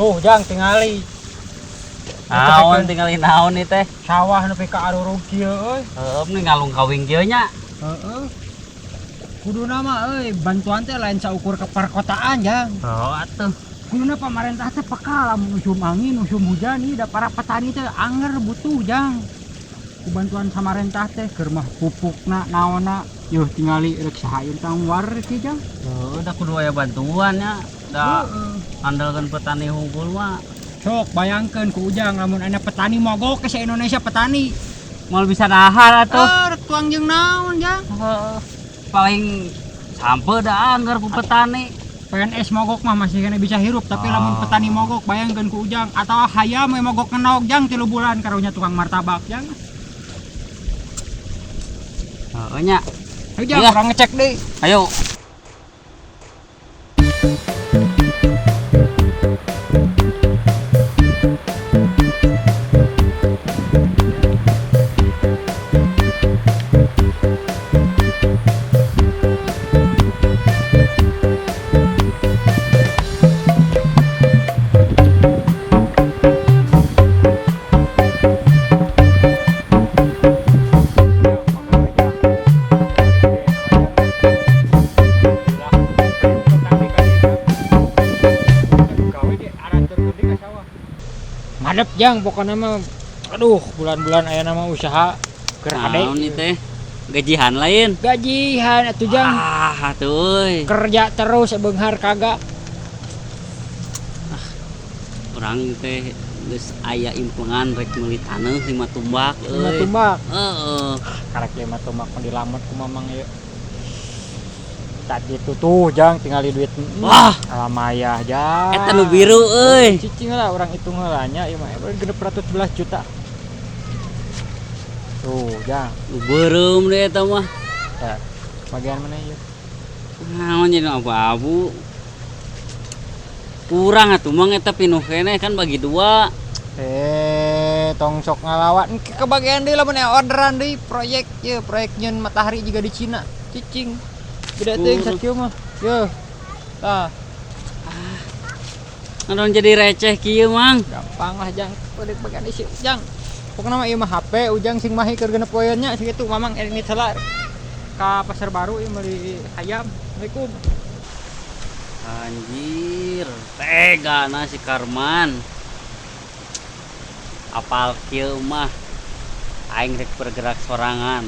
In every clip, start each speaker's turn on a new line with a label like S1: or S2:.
S1: Tuh, Jang, tingali.
S2: Naon tingali naon ieu teh?
S1: Sawah nepi ka arurug kieu euy.
S2: Heueuh nih ngalung kawing kieu nya.
S1: Heeh. Kuduna mah euy, bantuan teh lain saukur ke perkotaan, Jang.
S2: Oh atuh.
S1: Kuduna pamarentah teh peka lamun usum angin, usum hujan ieu da para petani teh anger butuh, Jang. Ku bantuan samarentah teh keur mah pupukna naonna, yuh tingali rek saha ieu tangwar kieu, Jang.
S2: Heueuh da kudu aya bantuan nya. Da andalkeun petani hungkul mah.
S1: Sok bayangkeun ku Ujang lamun aya petani mogok ke se-Indonesia petani.
S2: Moal bisa dahar atuh.
S1: Rek tuang jeung naon, Jang?
S2: Heeh. Paling sampeu da angger ku petani.
S1: PNS mogok mah masih kena bisa hirup, tapi lamun petani mogok bayangkeun ku Ujang atau hayam we mogok ngenog, Jang, 3 bulan karunya tukang martabak, Jang.
S2: Heeh nya.
S1: Ayo, Jang,
S2: Iya.
S1: urang ngecek deui.
S2: Ayo.
S1: Madep, Jang, pokoknya mah aduh bulan-bulan aya nama usaha keur hade.
S2: Naon ieu teh? Gajihan lain.
S1: Gajihan atuh, Jang.
S2: Ah, atuh euy.
S1: Kerja terus beunghar kagak.
S2: Ah, urang teh geus aya impengan rek meuli taneuh 5 tumbak
S1: 5
S2: euy.
S1: tumbak.
S2: Heeh.
S1: Karek 5 tumbak mah dilamot ku mamang ieu. Tadi itu tuh, Jang, tingali duit.
S2: Wah.
S1: Alamayah, Jang.
S2: Eta nu biru euy.
S1: Cicing lah orang hitung heula nya ieu mah 611 juta. Tuh, Jang.
S2: Nu beureum deui eta mah.
S1: Ya, bagian mana ieu?
S2: Naon jadi abu-abu. Kurang atuh mang eta pinuh keneh kan bagi 2.
S1: Tong sok ngalawan. Kebagian deui lamun aya orderan deui proyek ieu, proyek nyeun matahari juga di Cina. Cicing. Beda teuing sakieu mah. Yeuh. Tah.
S2: Ah. Naon jadi receh kieu, Mang?
S1: Gampang lah, Jang. Udah bagian isi, Jang. Pokokna mah ieu mah HP Ujang sing mahi keur genep poean nya sakitu Mamang ini heula ka pasar baru ieu meuli hayam. Assalamualaikum.
S2: Anjir, tega na si Karman. Apal kieu mah aing rek bergerak sorangan.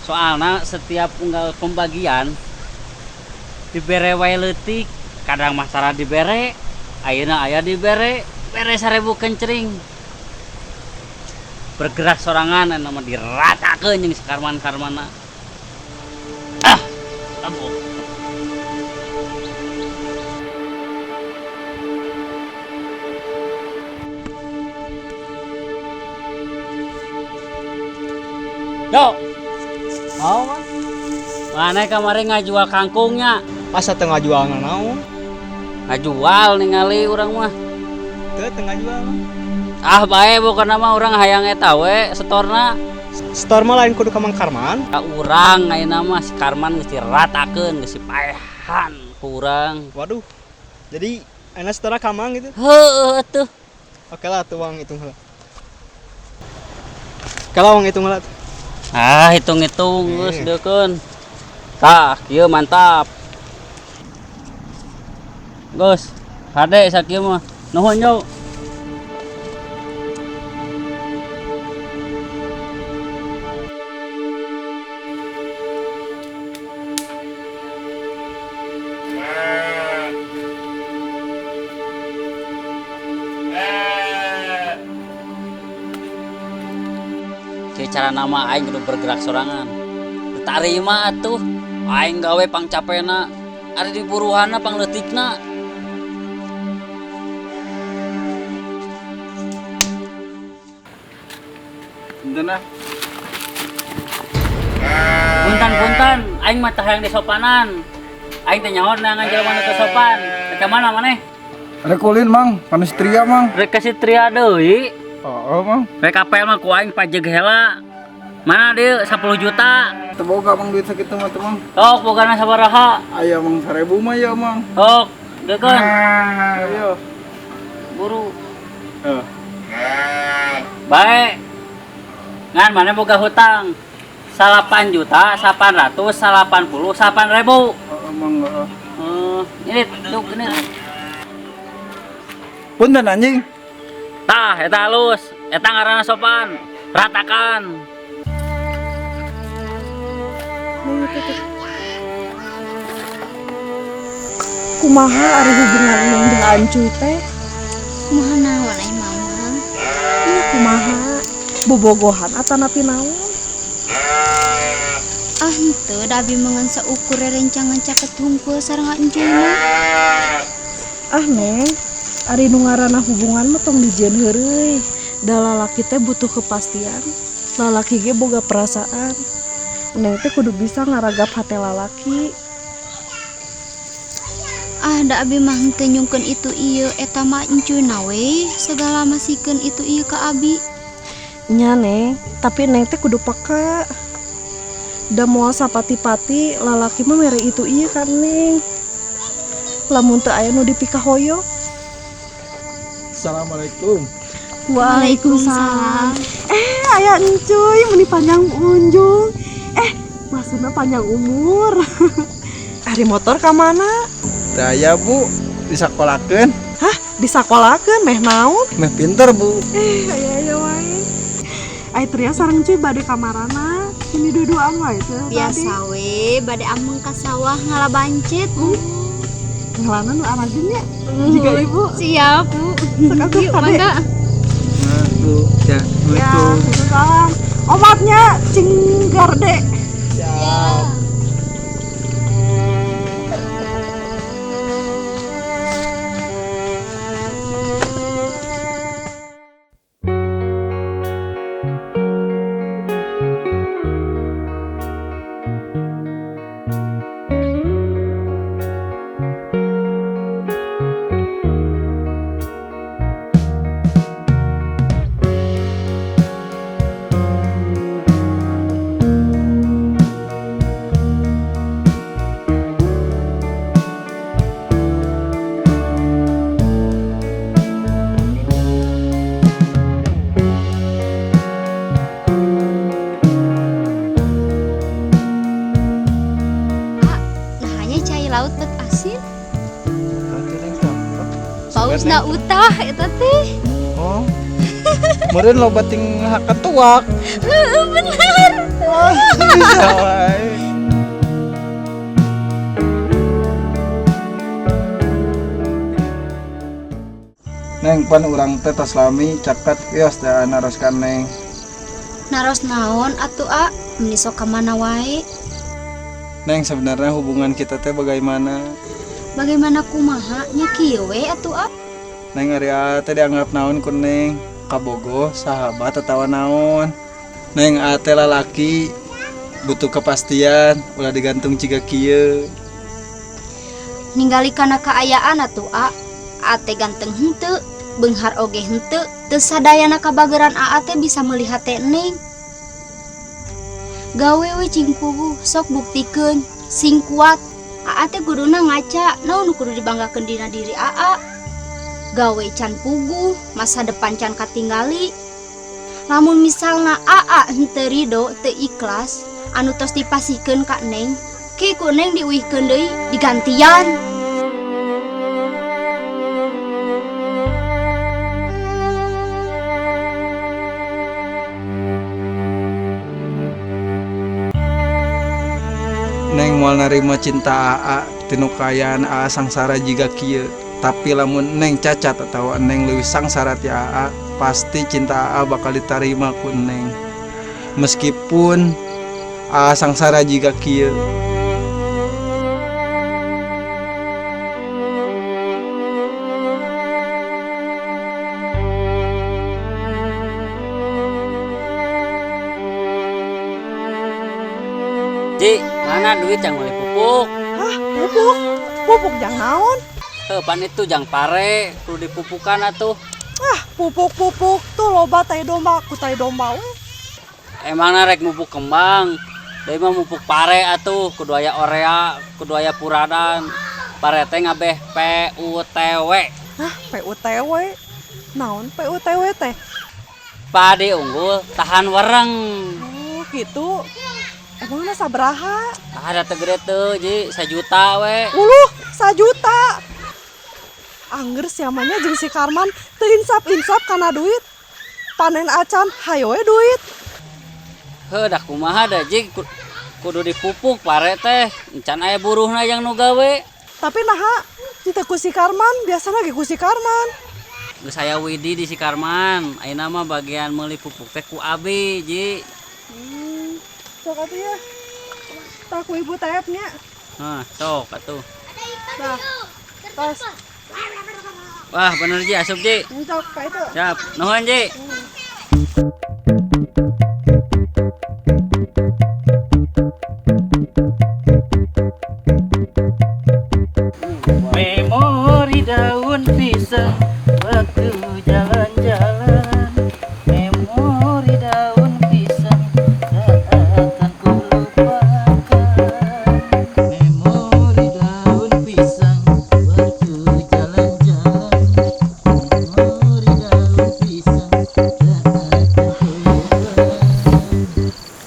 S2: Soalna setiap unggal pembagian dibere wae leutik, kadang mah tara dibere, ayeuna aya dibere, bere 1000 kencring. Bergerak sorangan anu mah diratakeun jeung si Karman-karmana. Ah, aduh. Yo.
S3: Oh, Mang.
S2: Mana kemarin ngajual kangkungnya?
S3: Asa teu ngajual naon?
S2: Ngajual ningali urang mah.
S3: Teu, teu ngajual mah.
S2: Ah, bae bukan mah urang hayang eta we setorna.
S3: Setor mah lain kudu ka Mang Karman.
S2: Ka urang ayeuna mah si Karman geus diratakeun, geus dipaehan ku urang.
S3: Waduh. Jadi ayeuna setorna ka Mang gitu?
S2: Heueuh atuh.
S3: Oke lah tuh Mang hitung heula. Oke lah Mang hitung heula.
S2: Ah, hitung-hitung geus deukeun. Tah, kieu mantap. Geus, hade sakieu mah. Nuhun yo. Cara nama aing kudu bergerak sorangan. Tarima atuh aing gawe pangcapena, ari diburuhanna pangleutikna.
S4: Punten ah.
S2: Punten-punten, aing mah teh hayang disopanan. Aing teh nyaho neangan jelema nu teu sopan. Rek ka mana maneh?
S4: Rek ulin, Mang, panas tria, Mang.
S2: Rek ka si tria deui.
S4: Oh, Mang.
S2: Rek apel mah ku aing pajeg heula. Mana deui 10 juta?
S4: Teu boga Mang duit sakitu mah teu, Mang.
S2: Sok bogana sabaraha?
S4: Aya Mang 1000 mah ya, Mang.
S2: Sok, deukeun.
S4: Ayo.
S2: Buru.
S4: Heeh.
S2: Baik. Ngan mana boga hutang? 8.888.000.
S4: Heeh, Mang, heeh.
S2: Ini tuh ini.
S4: Punten anjing.
S2: Tah, eta halus, eta ngaranna sopan. Ratakan.
S5: Kumaha ari hubungan Neng jeung Ancuy teh?
S6: Kumaha naon ai Mama?
S5: Iya kumaha? Bobogohan atanapi naon?
S6: Ah henteu da abi mah ngan saukur rerencangan caket hungkul sareng Ancuy mah.
S5: Ah Neng, ari nu ngaranna hubungan mah tong dijieun heureuy. Da lalaki teh butuh kepastian. Lalaki ge boga perasaan. Neng teh kudu bisa ngaragap hate lalaki.
S6: Ah da abi mah henteu nyungkeun itu ieu eta mah Encuyna we segala masikeun itu ieu ka abi.
S5: Nya Neng, tapi Neng teh kudu peka. Da moal sapati-pati lalaki mah mere itu ieu ka Neng. Lamun teu aya nu dipikahoyong.
S4: Assalamualaikum.
S5: Waalaikumsalam. Aya Encuy meni panjang unjung. Maksudna panjang umur. Ari motor ka mana?
S4: Teu aya, Bu. Disakolakeun.
S5: Hah, disakolakeun meh naon?
S4: Meh pinter, Bu.
S5: Aya aya wae. Ai Tria sareng Cuy bade ka marana. Ini dua-duaan wae teh.
S6: Biasa we bade ameng ka sawah ngala bancet.
S5: Ngalana nu arageun nya. Jiga ibu.
S6: Siap, Bu.
S5: Sok atuh
S6: Yuk,
S5: kade.
S6: mangga.
S4: Nah, Bu. Ya,
S5: Ya,
S4: Assalamualaikum.
S5: waalaikumsalam. Obatnya cing garde.
S4: Siap.
S6: Nah, hanya cai laut bet asin. Pausna utah eta teh.
S4: Oh. Meureun loba ting haketuak.
S6: Heeh, bener.
S4: Wah, bisa wae. Neng, pan urang teh tos lami caket kios teh naroskan Neng.
S6: Naros naon atuh a? Meni sok ka mana wae?
S4: Neng, sebenarnya hubungan kita teh bagaimana?
S6: Bagaimana kumaha nya kieu we atuh a?
S4: Neng ari a teh dianggap naon ku Neng? Kabogoh, sahabat atawa naon? Neng a teh lalaki butuh kepastian, ulah digantung ciga kieu.
S6: Ningali kana kaayaan atuh a. A teh ganteng henteu, beunghar oge henteu, teu sadayana kabageran aa teh bisa meuli hate Neng. Gawe we cing puguh, sok buktikeun, sing kuat. Aa teh kuduna ngaca, naon nu kudu dibanggakeun dina diri aa. Gawe can puguh, masa depan can katinggali. Lamun misalna aa henteu rido, teu ikhlas, anu tos dipasihkeun ka Neng, ke ku Neng diuihkeun deui, digantian.
S4: Neng moal narima cinta aa tinu kaayaan aa sangsara jiga kieu. Tapi lamun Neng cacat atawa Neng leuwih sangsara ti aa, pasti cinta aa bakal ditarima ku Neng. Meskipun aa sangsara jiga kieu.
S2: Ji, mana duit yang beli pupuk?
S5: Hah, pupuk? Pupuk jang naon?
S2: Heuh, pan itu jang pare, kudu dipupukan atuh.
S5: Ah, pupuk-pupuk tuh loba tai domba, ku tai domba we.
S2: Emangna rek mupuk kembang, deui mah mupuk pare atuh, kudu aya orea, kudu aya puradan. Pare teh ngabeh P U T W.
S5: Hah, PUTW. Naon PUTW teh?
S2: Padi unggul tahan wereng.
S5: Oh, gitu. Emangna sabaraha?
S2: Ah, da teu gede teu, Ji, sajuta we.
S5: Uluh, sajuta. Angger sia mah nya jeung si Karman teu insap-insap kana duit. Panen acan hayo we duit.
S2: Heuh, da kumaha da, Ji, kudu dipupuk pare teh. Encan aya buruhna yang nu gawe.
S5: Tapi naha teu ku si Karman, biasana ge ku si Karman.
S2: Geus aya Widi di si Karman. Ayeuna mah bagian meuli pupuk teh ku abi, Ji.
S5: Sok atuh ya. Tah ku ibu tayap nya.
S2: Hah, sok atuh.
S5: Tah. Tos.
S2: Wah, bener Ji, asup Ji.
S5: Sok ka itu.
S2: Siap. Nuhun, Ji.
S7: Memori daun pisang waktu jalan-jalan. Memori daun pisang tak akan ku lupakan. Memori daun pisang waktu jalan-jalan. Memori daun pisang tak akan ku lupakan.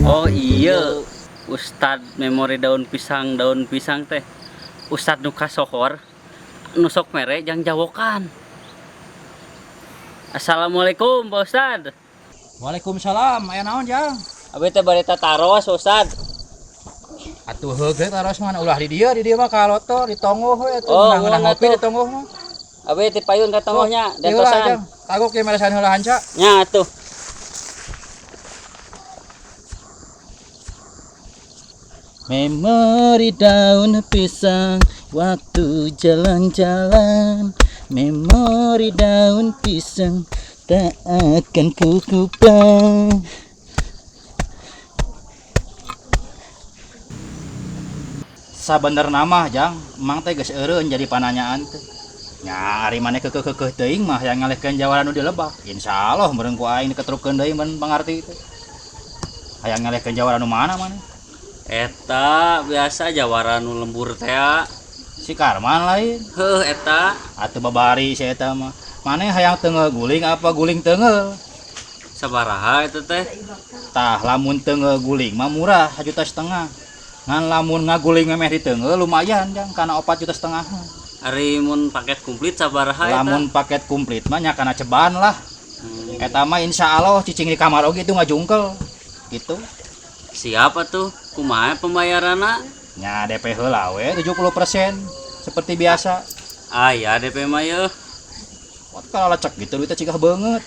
S2: Oh iya, Ustad memori daun pisang teh. Ustad nu kasohor, nu sok mere jang jawokan. Assalamualaikum Pak Ustad.
S1: Waalaikumsalam, aya naon Jang?
S2: Abi teh bari tataros Ustad.
S1: Atuh heug we taros mah ulah di dieu mah kaloto di tonggoh we atuh
S2: Oh,
S1: ngeunah
S2: nuhun
S1: ngopi di
S2: atuh.
S1: tonggoh mah.
S2: Abi teh payun ka tonggohnya,
S1: Sok, ieu lah,
S2: dentosan.
S1: Jang. Kagok ye meresan heula hanca.
S2: Nya atuh.
S7: Memori daun pisang waktu jalan-jalan. Memori daun pisang tak akan ku lupa.
S1: Sabenerna mah Jang, emang teh geus eureun jadi pananyaan teh. Nya ari maneh keukeuh-keukeuh teuing mah hayang ngalehkeun jawara nu di lebak. Insyaallah meureun ku aing diketrukkeun deui mun pangarti teh. Hayang ngalehkeun jawara nu mana maneh?
S2: Eta biasa jawara nu lembur teh.
S1: Si Karman lain.
S2: Heuh eta.
S1: Atuh babari si eta mah. Maneh hayang teunggeul guling apa guling teunggeul?
S2: Sabaraha eta teh?
S1: Tah lamun teunggeul guling mah murah, 1,5 juta. Ngan lamun ngaguling memeh diteunggeul lumayan Jang, kana 4,5 juta.
S2: Ari mun paket komplit sabaraha eta?
S1: Lamun paket komplit mah nya kana ceban lah. Eta mah insyaallah cicing di kamar oge itu ngajungkel. Gitu.
S2: Siap atuh, kumaha pembayaranna?
S1: Nya DP heula we 70% seperti biasa.
S2: Ah ya DP mah yeuh.
S1: Wat kalau lecek gitu duitnya cigah banget.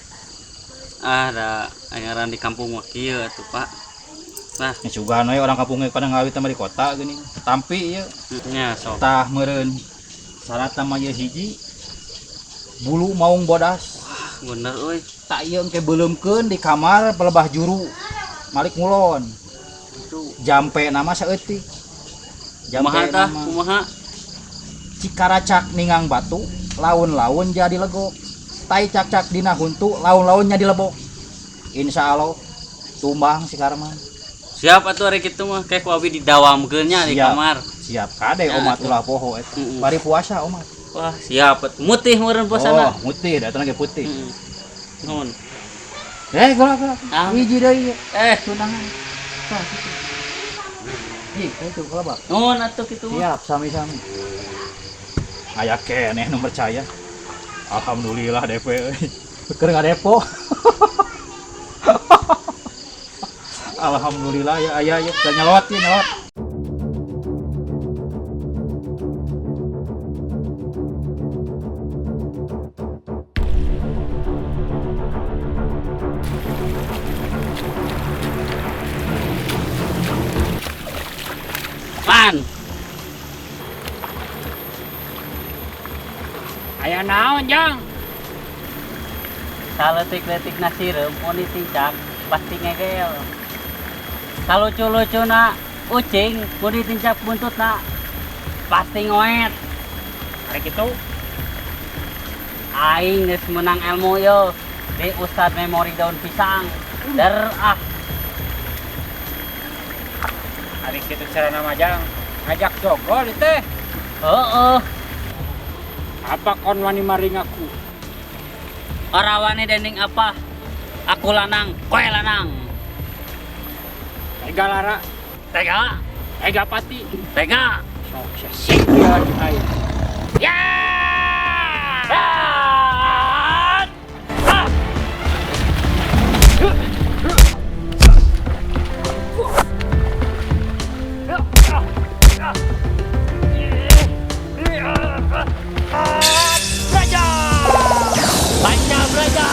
S2: Ah da anyaran di kampung mah kieu atuh Pak. Nah,
S1: Nya sugan we orang kampung pada ngawit sama di kota gini. Tampi ieu.
S2: Nya sok.
S1: Tah meureun syaratna mah ieu hiji bulu maung bodas.
S2: Wah, bener euy.
S1: Tak ieu engke beuleumkeun di kamar pelebah juru. Malik ngulon. Jampe nama saeutik. Jampe
S2: Kumaha tah?
S1: nama.
S2: Kumaha?
S1: Cikaracak ningang batu, laun-laun jadi legok. Tai cak-cak dina huntu, laun-laun jadi lebok. Insya Allah tumbang si Karman.
S2: Siap atuh ari kitu mah kayak ku abi didawamkeun nya di
S1: Siap.
S2: kamar.
S1: Siap kade
S2: Ya,
S1: omat
S2: atuh.
S1: ulah poho eta.
S2: Mm-mm.
S1: Bari puasa omat.
S2: Wah, siap atuh. Mutih meureun puasana.
S1: Oh, mutih datang lagi putih.
S2: Heeh. Nuhun.
S1: Gerak, gerak.
S2: Ah.
S1: Hiji deui. Tunangan. Tah, kitu. Ih, itu kelabak.
S2: Nuhun atuh kitu mah.
S1: Siap, sami-sami. Aya keneh nu percaya. Alhamdulillah DP euy. Keur ngadepo. Alhamdulillah ya aya ya. Udah nyelot ya nyelot.
S2: Pan.
S1: Aya naon, Jang?
S2: Saleutik-leutikna sireum mun ditincak pasti ngegel. Salucu-lucuna ucing mun ditincak buntutna pasti ngoet.
S1: Ari kitu.
S2: Aing geus menang ilmu yo di Ustad Memori Daun Pisang. Der ah.
S1: Ari kitu carana mah, Jang. Ngajak jogol ieu teh.
S2: Heeh.
S1: Apa kon wani maring aku?
S2: Ora wani dening apa? Aku lanang, kowe lanang.
S1: Tega lara,
S2: Tega,
S1: tega pati.
S2: Tega.
S1: Sok sing lagi aing.
S2: Ya! Ya! Ah! Raja! Panca Braja!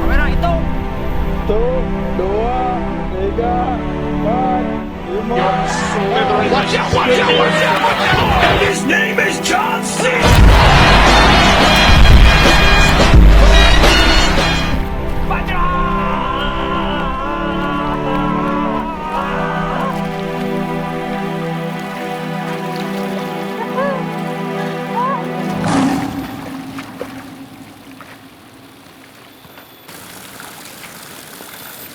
S1: Kamera itu.
S4: 1, 2, 3, 4, 5.
S8: Watch out, watch out, watch out, watch out! And his name is John C.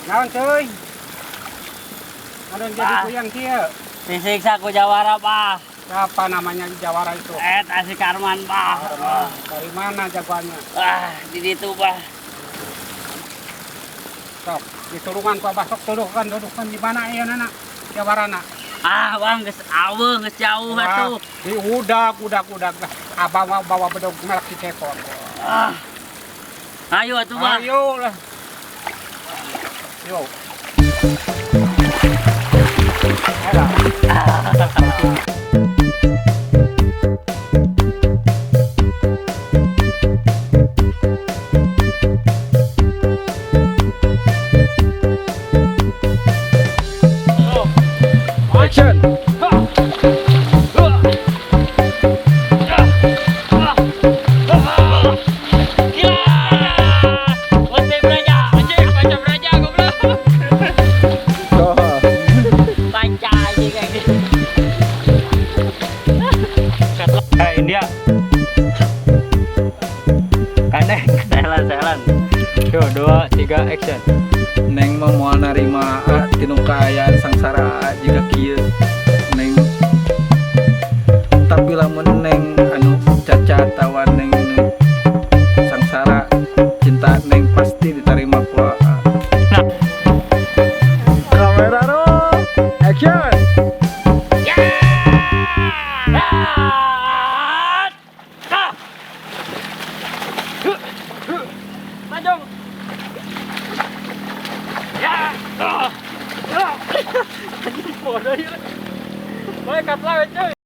S1: Naon cuy? Ada yang jadi
S2: Ah.
S1: goyang kieu.
S2: Disiksa ku jawara, Pak.
S1: Siapa namanya jawara itu?
S2: Si Karman, Pak.
S1: Dari mana jagoannya?
S2: Ah, di ditu, Pak.
S1: Sok, ditulungan ku abah sok tuduhkan, tuduhkan di mana ieu nana? Jawarana.
S2: Ah, Bang, geus aweuh, geus jauh atuh.
S1: Di udak, udak, udak. Abah mau bawa bedog merek si Cepot.
S2: Ah. Ayo atuh, Bang.
S1: Ayo lah. Yo. Ayo.
S4: Action.
S2: Gila! Panca Braja, anjing, Panca Braja goblok. Panca anjing kayak gitu.
S1: India. Kaneng.
S2: Selan, selan.
S1: 2, 3, action.
S4: Neng mah moal narima AA tinu kaayaan sangsara AA jiga kieu. Neng tapi lamun neng anu cacat atawa neng nu sangsara, cinta neng pasti diterima ku AA. Kamera roll, action.
S2: Ya! Ah! Maju. Ya! Ah! Ah! Bodoh ya. Baik, kat lah, cuy.